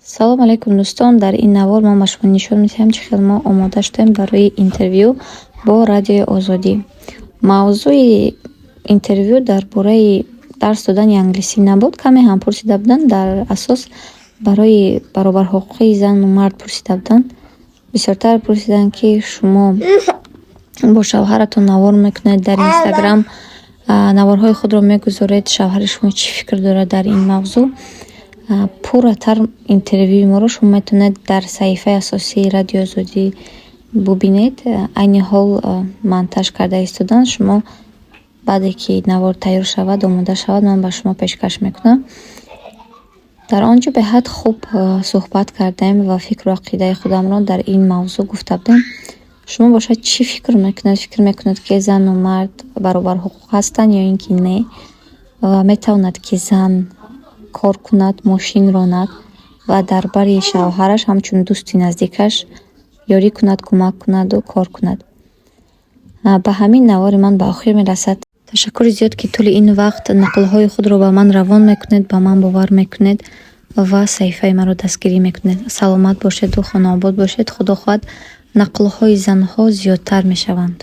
Салом алейкум, дӯстон! Дар ин навор ман ба шумо нишон медиҳам, чӣ хел мо омода шудем барои интервю бо Радиои Озодӣ. Мавзӯи интервю дар бораи дарс додани англисӣ набуд, каме ҳам пурсида буданд, дар асос барои баробарҳуқуқии зану мард пурсида буданд. Бисёртар пурсиданд, ки шумо бо шавҳаратон навор мекунед дар Инстаграм, наворҳои худро мегузоред, шавҳари шумо чӣ фикр дорад дар ин мавзӯъ? Пурратар интервюи моро шумо метавонед дар саҳифаи асосии Радиои Озодӣ бубинед. Айни ҳол монтаж карда истодан. Шумо баъде ки навор тайёр шавад, омода шавад, ман ба шумо пешкаш мекунам. Дар он ҷо беҳад хуб суҳбат кардем ва фикру ақидаи худамро дар ин мавзӯъ гуфта будем. Шумо бошад, чӣ фикр мекунед? Фикр мекунед, ки зану мард баробарҳуқуқ ҳастанд ё ин ки не? Ва метавонад, ки зан кор кунад, мошин ронад ва дар бари шавҳараш ҳамчун дӯсти наздикаш ёрӣ кунад, кӯмак кунаду кор кунад? Ба ҳамин навори ман ба охир мерасад. Ташаккури зиёд, ки тӯли ин вақт нақлҳои худро ба ман равон мекунед, ба ман бовар мекунед ва саҳифаи маро дастгирӣ мекунед. Саломат бошеду хонаобод бошед. Худо хоҳад, нақлҳои занҳо зиёдтар мешаванд.